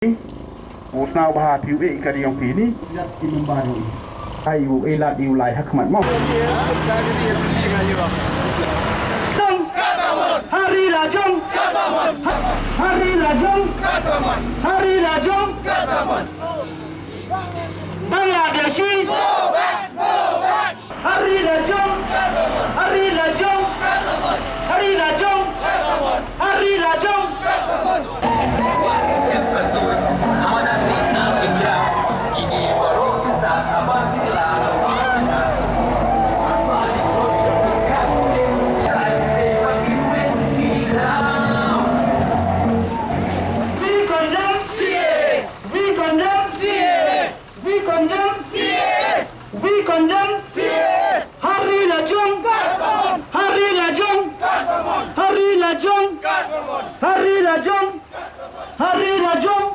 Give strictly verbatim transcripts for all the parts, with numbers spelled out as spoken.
U sngewbha phi u e ka ri yong phi ni. Ai u e lad i u lai ha khmat mo. Jong. Hari la jong. Hari la jong. Hari la jong. Bangladeshi. Hari la jong. Hari la jong. Hari la jong. Hari la jong. We condemn. We condemn. We condemn. We condemn. Hari la jong. Hari la jong. Hari la jong. Hari la jong. Hari la jong.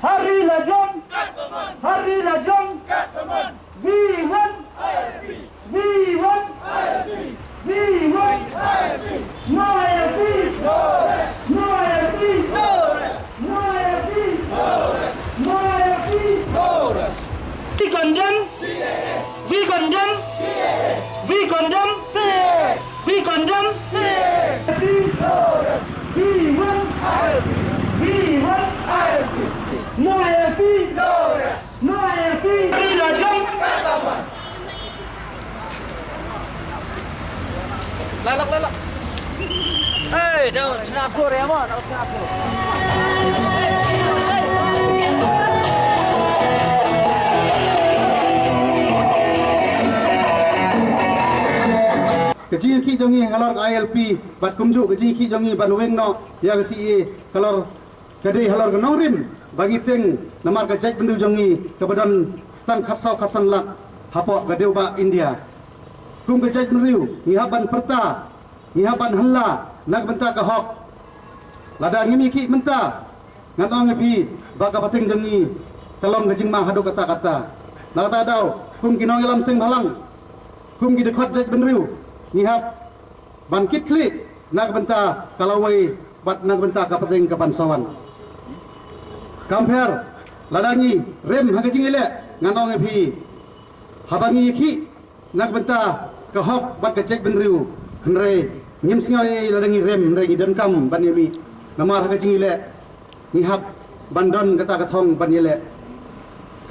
Hari la jong. Hari la jong. We want. We want. We want. No I L P. No I L P. No I L P. No I L P. We condemn. We condemn. We condemn. We condemn. We want. We want. No I L P. No I L P. Hari la jong. Lalak, lalak. Hey, dah snap sore ya, Mon. Dah snap sore. Ka jingïakhih jong ngi halor ka I L P bad kumjuh ka jingïakhih jong ngi ban weng noh ïa ka C A A halor ka dei halor ka nongrim ba ngi tieng namar ka jaitbynriew jong ngi kaba don tang khatsaw khatsan lak hapoh ka dewbah India. Kum ka jaitbynriew ngi hap ban pyrta, ngi hap ban hella na ka bynta ka hok. Lada ngim ïakhih mynta, ngan ong ïa phi ba ka pateng jong ngi ka long ka jingma haduh katta katta. Na kata ka daw, kum ki nongïalam seng bhalang, kum ki dkhot jaitbynriew, ngi hap ban kit khlieh na ka bynta ka lawei bad na ka bynta ka pateng ka ban sa wan. Kam pher, lada ngi rem ha ka jingïaleh, ngan ong ïa phi, haba ngi ïakhih na ka bynta ka hok bad ka jaitbynriew, hynrei ngim sngew ei ei lada ngi rem, hynrei ngi donkam ban ïamih. Namar ha ka jingïaleh ngi hap ban don kata ka thong ban ïaleh.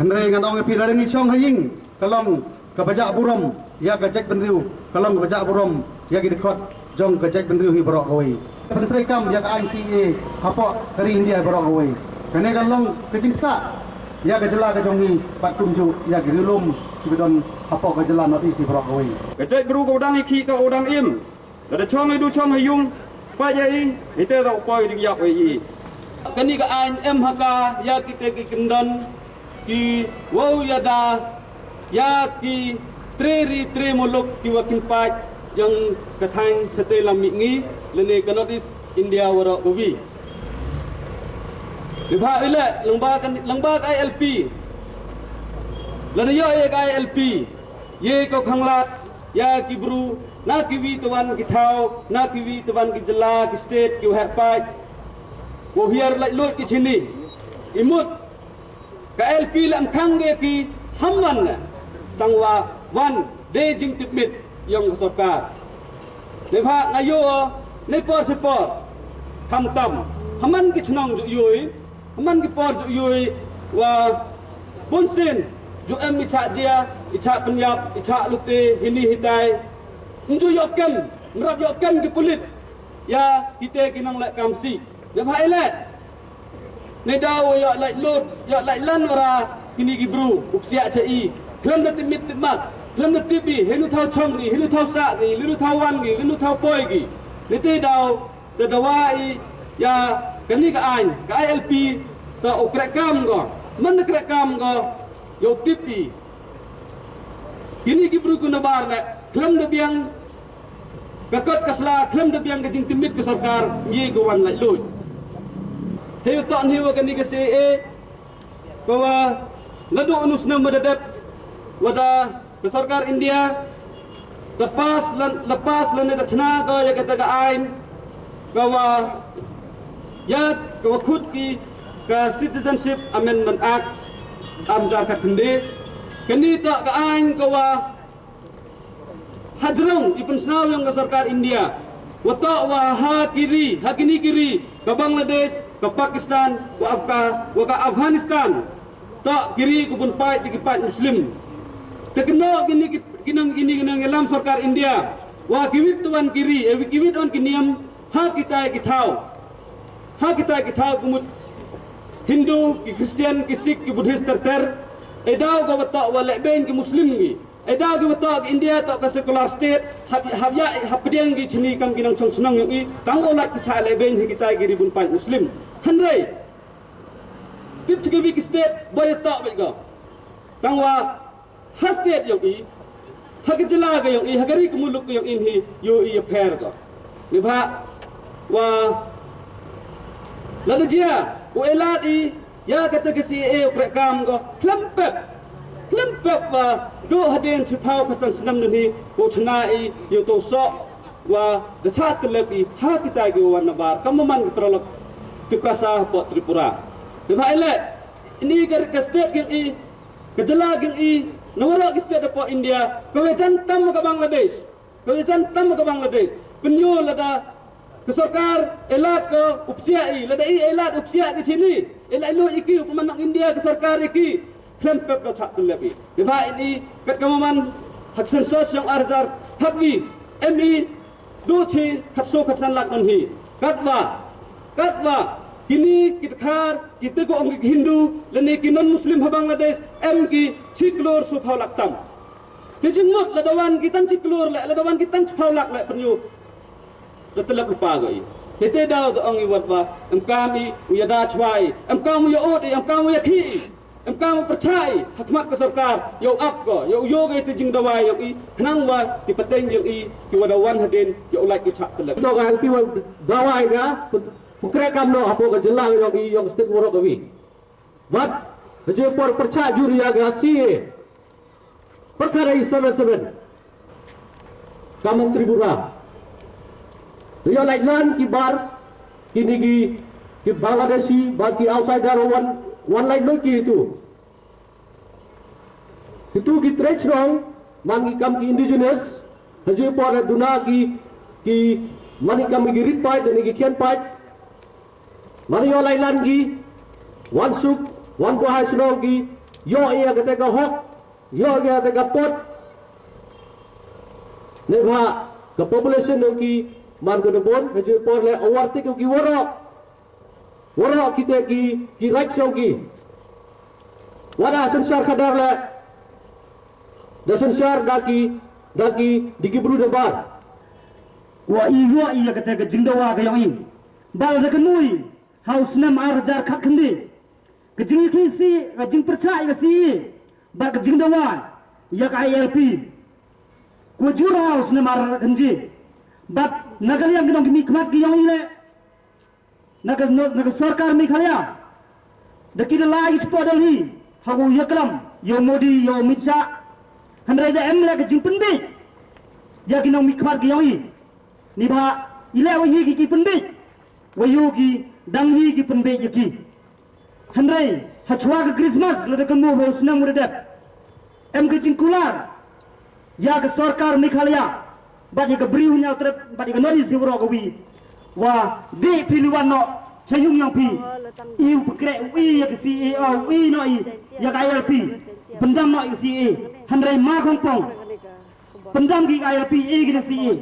Hynrei ngan ong ïa phi, lada ngi shong ha ïing ka long kaba jah burom ïa ka jaitbynriew, ka long kaba jah burom ïa ki dkhot jong ka jaitbynriew hi baroh kawei. Pyntreikam ïa ka aiñ C A A hapoh ka ri India baroh kawei. Kane ka long ka jingktah ïa ka jylla ka jong ngi bad kumjuh ïa ki riewlum kiba don hapoh ka jylla North East hi baroh kawei. Ka jaitbru ka u dang ïakhih, ka u dang im. Lada shong i du shong ha ïung, pait ïa i, ite da u poi jingïap ïa i. Kane ka aiñ em ha ka ïa kite ki kyndon ki wow ïada ïa ki tre ri tre muluk ki wa kynpait jong ka thaiñ Shatei Lam Mihngi lane ka North East India waroh kawi. Bad i leh lyngba ka, lyngba ka I L P, lada ïoh ïa ka I L P, ïa ka khang lad ïa ki bru na kiwi tawon ki thaw, na kiwi tawon ki jylla, ki state, ki waheh paid, wow hiar laitluid ki shini. I mut ka I L P leh ym khang ïa ki, ham wan ne, tangwa wan da ka jingtipmit yong ka sorkar. Neibhah nga ïoh ne por sha por, khamtam ha man ki chnong ju ïohi, ha man ki por ju ïohi wa bunsien ju em i chah jia, i chah pynïap, i chah lute hini hitai. Ym ju ïoh kem, ym rap ïoh kem ki pulit ïa kite ki nongleh kam sih. Neibhah i leh, ne daw ïoh laitluid, ïoh laitluid wara kini ki bru, u psiah cha i, khlem da tipmit tipmat, khlem da tip i hino thaw shong ki, hino thaw sah ki, hino thaw wan ki, hino thaw poi ki. Nete daw te dawa i ïa kani ka aiñ, ka I L P, te u kreh kam ko, man da kreh kam ko, ïoh tip i. Kini ki bru ki nabar leh khlem da biang ka kot ka sla, khlem da biang ka jingtipmit ka sorkar, ngi ka wan laitluid. Te u toh ni wa kani ka C A A, ka wa naduh u snem wa da dep, wa da ka sorkar India, da pass lan, da pass lane da chna ka ïa kata ka aiñ, ka wa ïa, ka wa khut ki Ka Citizenship Amendment Act ar hajar khatkhyndai. Kane toh ka aiñ ka wa hajrong i pynsngew ïa ka sorkar India. Wa toh wa ha ki ri, ha kine ki ri, ka Bangladesh, ka Pakistan, wa Afga-, wa ka Afghanistan. Toh ki ri ki bun paid, ki paid Muslim. Te kynnoh kine ki, ki nang, kine ki nongïalam sorkar India. Wa kiwei te wan ki ri, eh, kiwei te wan ki niam, ha kitai ki thaw. Ha kitai ki thaw kumut Hindu, ki Christian, ki Sikh, ki Buddhist ter ter. Ïa daw ka wa toh wa lehbeiñ ki Muslim ngi. Ïa daw ka wa toh ka India toh ka secular state. Hap, hap ïa, hap pdiang ki chini kam ki nongchong chnong ïong i. Tang u lait ki cha lehbeiñ ha kitai ki ri bun paid Muslim. Hynrei tip cha kiwei ki state ba ïa toh beit ko. Tang wa ha state ïong i, ha ka jylla ka ïong i, ha ka ri ka muluk ka ïong i hi, ïoh i ïapher ko. Neibhah wa lada jia u ailad i ïa kata ka C A A u kreh kam ko, khlem pep, khlem pep wa duh hadien shiphew khatsan snem nangne, u chna i ïa uto u soh wa da chah tyllep i ha kitai ki wa wan nabar, kam man ki paralok Tiprasa hapoh Tripura. Neibhah i leh, ini ka, ka state ka ïong i, ka jylla ka ïong i, na waroh ki state hapoh India, ka wa jan tam ka Bangladesh, ka wa jan tam ka Bangladesh. Pynïoh lada ka sorkar ailad ka u psiah i, lada i ailad u psiah ka chini, i la ïoh i ki, u pynman nong India ka sorkar i ki, khlem pep da chah tyllep i. Neibhah ini, kat ka wa man, ha ka census ïong ar hajar khatwi, em i, duh chi khatsaw khatsan lak don hi. Katwa, katwa, kini ki Dkhar, kita ko ong ki Hindu, lane ki non Muslim ha Bangladesh, em ki chi klur sawphew lak tam. Te jingmut lada wan ki tang chi klur leh, lada wan ki tang shiphew lak leh pynïoh. Da tyllep lypa ko i. Te te daw da ong i wat wa, em kam i, u ïada chwa i, em kam u ïaud i, em kam u ïakhih i. Em kam u pyrchah i, ha khmat ka sorkar, ïa u ap ko, ïa u ïoh ka ïa ka jingdawa ïong i, khnang wa, ki pateng ïong i, ki wa da wan hadien, ïa u lait u chah tyllep. To ka hangti wa dawa i ka, pynkreh kam noh, hapoh ka jylla ïong i, ïong state waroh kawi. Wat, ha jingpor pyrchah jur ïa ka C A A. Pyrkhat ai seven seven. Ka Mantri Bura. Ïa lait lan ki bar, kini ki, ki Bangladeshi, bar ki outsider wan, wan lait loi ki tu. Ki tu ki trade shnong, man ki kam ki indigenous, ha jingpor duna ki, ki man ki kam ki rit paid, dan ki khian paid. Man ïa lait lan ki, wan suk, wan buh hai shnong ki, ïoh ïa kata ka hok, ïoh ïa kata ka pud. Neibhah ka population ïong ki man ka da bun, ha jingpor leh overtake ïong ki waroh. Waroh kita ki, ki rights ïong ki. Wat da synshar khadar leh. Da synshar da ki, da ki, da ki bru da bar. Wa i ïoh ïa kata ka jingdawa ka ïong i. Bad da ka nui, ha u snem ar hajar khatkhyndai. Ka jingïakhih C A A, ka jingpyrchah ïa ka C A A, bad ka jingdawa ïa ka I L P. Ko jur ha u snem ar hajar khatkhyndai. Bad na ka liang ki nongmihkhmat ki ïong i leh, na ka, na ka sorkar Meghalaya, da ki da la ïa ki spot Delhi, ha u ïaklam ïa u Modi, ïa u Amit Shah. Hynrei da em leh ka jingpynbeit ïa ki nongmihkhmat ki ïong i. Neibhah i leh wa hi ki, ki pynbeit, wa ïoh ki, dang hi ki pynbeit ïa ki. Hynrei ha chwa ka Christmas, lada ka mut ha u snem u da dep, em ka jingkular ïa ka sorkar Meghalaya, bad ïa ka Bri u Hynñiewtrep, bad ïa ka North East waroh kawi, wa dei phi liwan noh cha ïung ïong phi. I u pynkhreh u i ïa ka C A A, u i noh i ïa ka I L P, pyndam noh ïa ka C A A. Hynrei ma khongpong, pyndam ki ka I L P, i ki da C A A.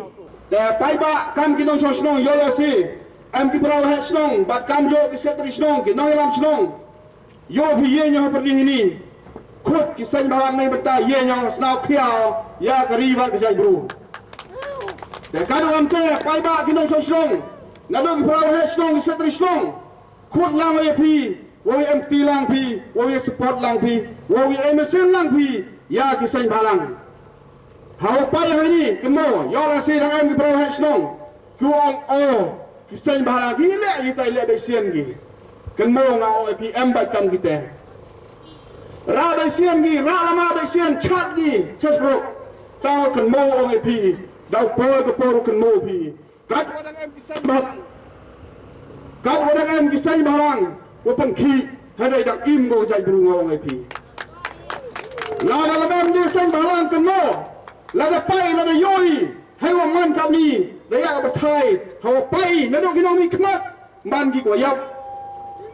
Te paidbah, kam ki nongshong shnong, ïoh lehse, em ki para heh shnong, bad kam jooh ki secretary shnong, ki nongïalam shnong. Ïoh phi ïeng noh ha pyrdi hini. Khut ki seng bhalang neng bynta ïeng noh shnong khia ïa ka ri bad ka jaitbru. Te ka dei ym te paidbah ki nongshong shnong, naduh ki para heh shnong, ki secretary shnong. Khut lang ïa phi, wa ïa empty lang phi, wa ïa support lang phi, wa ïa embassy lang phi ïa ki seng bhalang. Ha u paidbah hini, kynmaw, ïoh lehse dang em ki para heh shnong, ki ong o, ki seng bhalang ki leh, kita i leh beisian ki. Kynmaw nga ong ïa phi em bad kam kita. Rah beisian ki, rah lama beisian, chat ki, chat bro. Tang kynmaw ong ïa phi, da u poi ka por kynmaw phi. Katwa dang em ki seng bhalang. Katwa dang em ki seng bhalang. Pynkhih hadien dang im ko jait bru nga ong ïa phi. Lada la dang dei seng bhalang kynmaw. Lada pei lada ïohi. Hei wa man kami da ïa ka batai. Hawa pei naduh ki nongmihkhmat man ki ko ïap.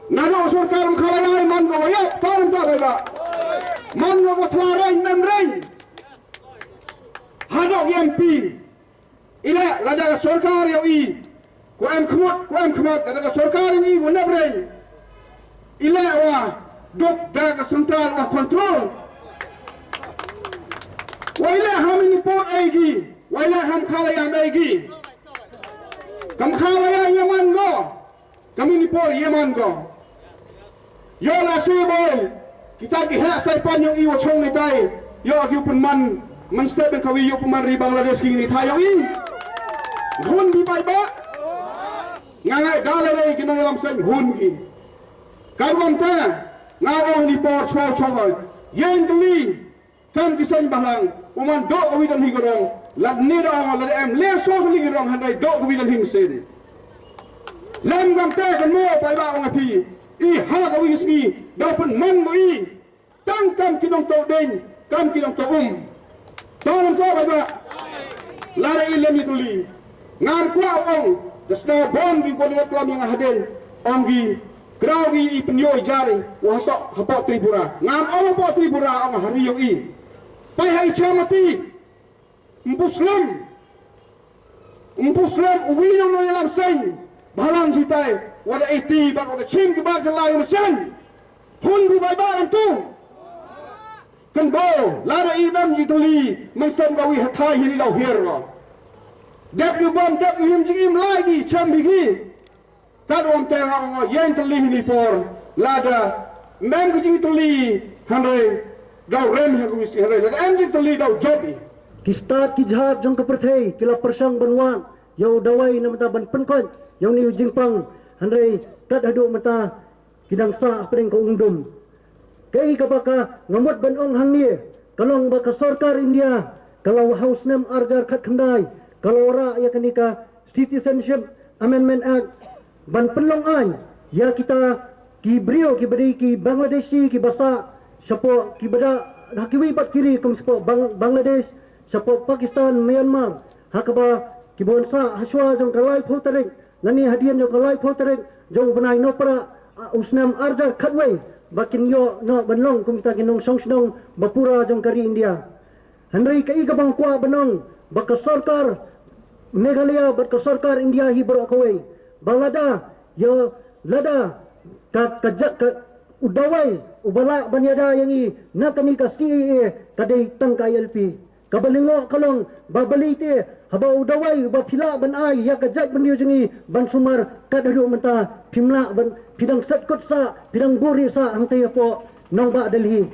Naduh sorkar Meghalaya man ko ïap. Param ta ba man ko thla rein mem rein. Haduh ki M P. Ila lada ka sorkar ïohi. Ko em khmut ko em khmat lada ka sorkar ïohi ko nep rein. Ila wa duk da ka central wa control. Wa ila ham ini por aigi. Wa ila ham khala yam aigi. Kam khala ya yaman go. Kami ni por yeman ko. Yo la si boy. Kita ki hak sai pan yung iwa chong ni tai. Yo ki upun man. Man step ben kawi yo pun man ri Bangladesh ki ni tai yo i. Hun bi bai ba. Nga ngai dala dai ki nang lam sen hun ki. Karbam ta. Nga ong ni por chwa chwa. Yen kli. Kam ki seng bhalang, u man dok wi don hi garong, lad ni da ong lad em le so li garong han dai dok wi don hi sen. Lem gam te kan mo pai ba ong api, i ha ka wi sngi, da pun man mo i, tang kam ki dong to den, kam ki dong to um. Tang so pai ba, lad i lem i tuli. Ngam kwah ong, da sna bom gi bom da klam yang haden, ong gi, kraw gi i penyo i jari, wa hasok hapok Tripura. Ngam ong hapok Tripura, ong hari yong i. Pai hai chamati, mpuslam, mpuslam, uwi nong no yalam seng, balang jitai, wada iti, bak wada chim ki bar jalai yong seng. Hun bi bai ba ong tu. Kan bo, lada i dam ji tuli, mensem ka wi hathai hili dau hir ro. Dek ki bom, dek ki him ji im lai gi, chem bi gi. Kat wam teng ong yen tuli hili por, lada, mem ki ji tuli, hanre, dau rem ha ka wi si hanre, lada em ji tuli dau job i. Ki stad ki jhat jong ka pyrthei, ki la pyrshang ban wan, yow dawai na mata ban pynkoit, yow ni u jingpang, hanre, kat haduh mata, ki dang sah hapdeng ka umdum. Kaei kaba ka nga mut ban ong hangne, ka long ba ka sorkar India, ka la ha u snem arhajar khatkhyndai, ka la wanrah ïa kane ka Citizenship Amendment Act, ban pynlong aiñ, ïa kita ki briew kiba dei ki Bangladeshi kiba sah, shapoh kiba da, ha kiwei pat ki ri kum shapoh Bang-, Bangladesh, shapoh Pakistan, Myanmar, ha kaba kiba wan sah hashwa jong ka laiphew tarik, lane hadien jong ka laiphew tarik jong u bnai Nohprah, a, u snem arhajar khatwei, ba kin ïoh noh ban long kum kita ki nongshong shnong ba pura jong ka ri India. Hynrei kaei kaba nga kwah ban ong, ba ka sorkar Meghalaya bad ka sorkar India hi baroh kawei, ba lada, ïa, lada ka, ka ja-, ka, u dawai uba lah ban ïada ïa ngi na kane ka C A A ka dei tang ka I L P. Kaba lyngngoh ka long ba balei te haba u dawai uba phi lah ban ai ïa ka jaitbynriew jong ngi ban sumar, kat haduh mynta phim lah ban, phi dang set kut sah, phi dang buhrieh sah hangtei hapoh nongbah Delhi.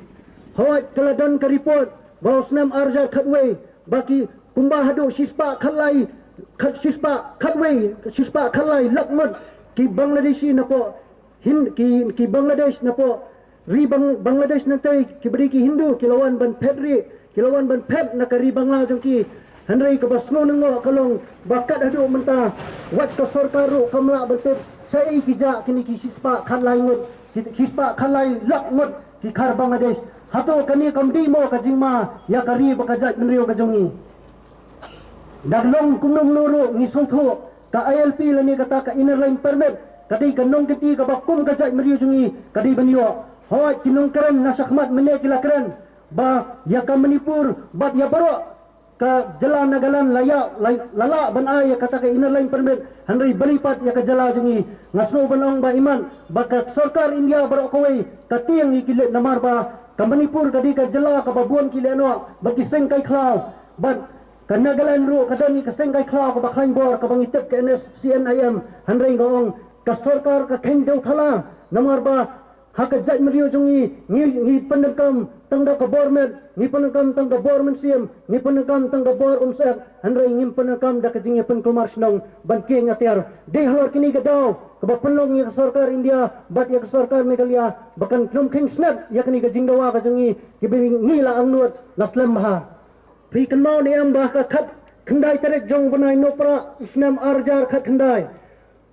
Hooid, ka la don ka report ba u snem arhajar khatwei ba ki kumba haduh shispah khatlai, khat, shispah khatwei, shispah khatlai lak ngut ki Bangladeshi napoh Hin-, ki, ki Bangladesh napoh ri Bang-, Bangladesh nangtei kiba dei ki Hindu ki la wan ban phet rieh, ki la wan ban phet na ka ri Bangla jong ki. Hynrei kaba sngewlyngngoh ka long ba kat haduh mynta wat ka sorkar ruh kam lah ban tip shaei ki jah kine ki shispah khatlai ngut, ki shispah khatlai lak ngut ki khar Bangladesh. Hato kane kam dei mo ka jingma ïa ka ri bad ka jaitbynriew ka jong ngi? Da ka long kumno kumno ruh ngi sngewthuh ka I L P lane kata ka Inner Line Permit ka dei ka nongkynti kaba kum ka jaitbynriew jong ngi ka dei ban ïoh. Hooid, ki nongkren na shakhmat mynne ki la kren ba ïa ka Manipur bad ïa baroh ka jylla Nagaland la ïa, la, la lah ban ai ïa kata ka Inner Line Permit, hynrei balei pat ïa ka jylla jong ngi? Nga sngew ban ong ba imat ba ka sorkar India baroh kawei ka tieng ïa ki leit, namar ba ka Manipur ka dei ka jylla kaba bun ki lehnoh bad ki seng kai khlaw, bad ka Nagaland ruh ka don ïa ka seng kai khlaw kaba khlaiñ bor kaba ngi tip ka N S C N I M. Hynrei nga ong ka sorkar ka kheiñ dewthala, namar ba ha ka jaitbynriew jong ngi, ngi, ngi pyndonkam tang da ka bor met, ngi pyndonkam tang ka bor mynsiem, ngi pyndonkam tang ka bor umsyep, hynrei ngim pyndonkam da ka jingïapynkulmar shnong ban kieng atiar. Dei halor kine ki daw kaba pynlong ïa ka sorkar India bad ïa ka sorkar Meghalaya ba kan khlem kheiñ snet ïa kane ka jingdawa ka jong ngi kiba ngi la angnud la slem bha. Phi kynmaw ne em ba ha ka khatkhyndai tarik jong u bnai Nohprah u snem arhajar khatkhyndai,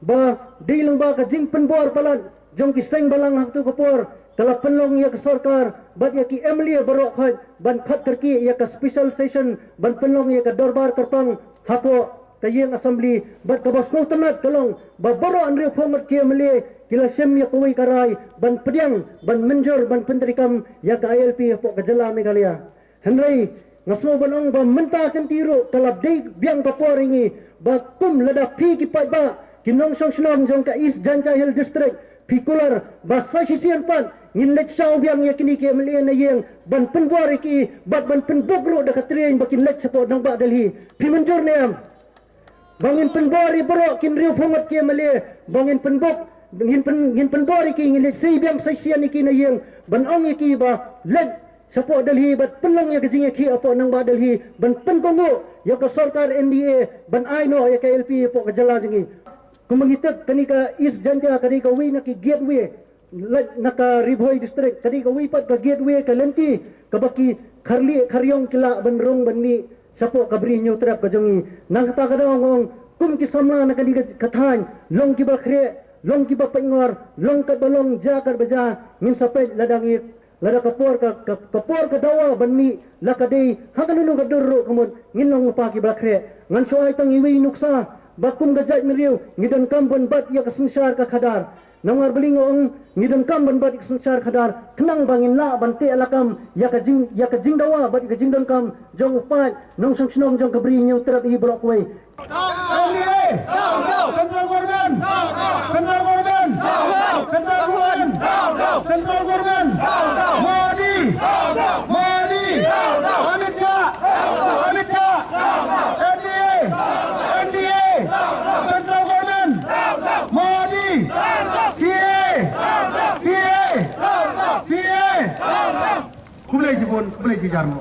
ba dei lyngba ka jingpynbor palat jong ki seng balang ha katu ka por, ka la pynlong ïa ka sorkar bad ïa ki M L A baroh khoit ban khot kyrkieh ïa ka special session ban pynlong ïa ka dorbar kyrpang hapoh ka ïing assembly, bad kaba sngewtynnat ka long ba baroh hynriewphew ngut ki M L A ki la shim ïa kawei ka rai ban pdiang, ban mynjur, ban pyntreikam ïa ka I L P hapoh ka jylla Meghalaya. Hynrei nga sngew ban ong ba mynta ka kynti ruh ka la dei biang ka por ïa ngi ba kum lada phi ki paidbah, ki nongshong shnong jong ka East Jaintia Hills District, phi kular ba sa shisien pat ngin leit shaw biang ïa kine ki M L A na ïing ban pynbor ïa ki bad ban pynbok ruh da ka train ba kin leit shapoh nongbah Delhi. Phi mynjur ne em? Ba ngin pynbor ïa baroh ki hynriewphew ngut ki M L A, ba ngin pynbok, ngin pyn, ngin pynbor ïa ki, ngin leit sei biang sa shisien ïa ki na ïing ban ong ïa ki ba leit shapoh Delhi bad pynlong ïa ka jingïakhih hapoh nongbah Delhi ban pynkohnguh ïa ka sorkar N D A ban ai noh ïa ka I L P hapoh ka jylla jong ngi. Kumba ngi tip, kane ka East Jaintia ka dei kawei na ki gateway leit na ka Ri Bhoi District, ka dei kawei pat ka gateway, ka lynti kaba ki kharlieh kharïong ki lah ban rung ban mih shapoh ka Bri Hynñiewtrep ka jong ngi. Na kata ka daw nga ong, kum ki samla na kane ka thaiñ, long kiba khreh, long kiba pynngor, long katba long, jia katba jia, ngin sa peit lada ngi, lada ka por ka, ka, ka por ka dawa ban mih la ka dei ha kano kano ka dur ruh ka mut ngin long lypa kiba khreh. Ngan shu ai tang iwei i nuksa ba kum ka jaitbynriew ngi donkam ban bat ïa ka synshar ka khadar. Namar balei nga ong ngi donkam ban bat ïa ka synshar khadar? Khnang ba ngin lah ban teh lakam ïa ka jing, ïa ka jingdawa bad ïa ka jingdonkam jong u paid nongshong shnong jong ka Bri Hynñiewtrep hi baroh kawei. N D A! Central Government! Central Government! Central Government! Central Government! Modi! Modi! Amit Shah! Amit Shah! N D A! N D A! Central Government! Modi! C A! C A! C A! Khublei shibun, khublei shihajar mo.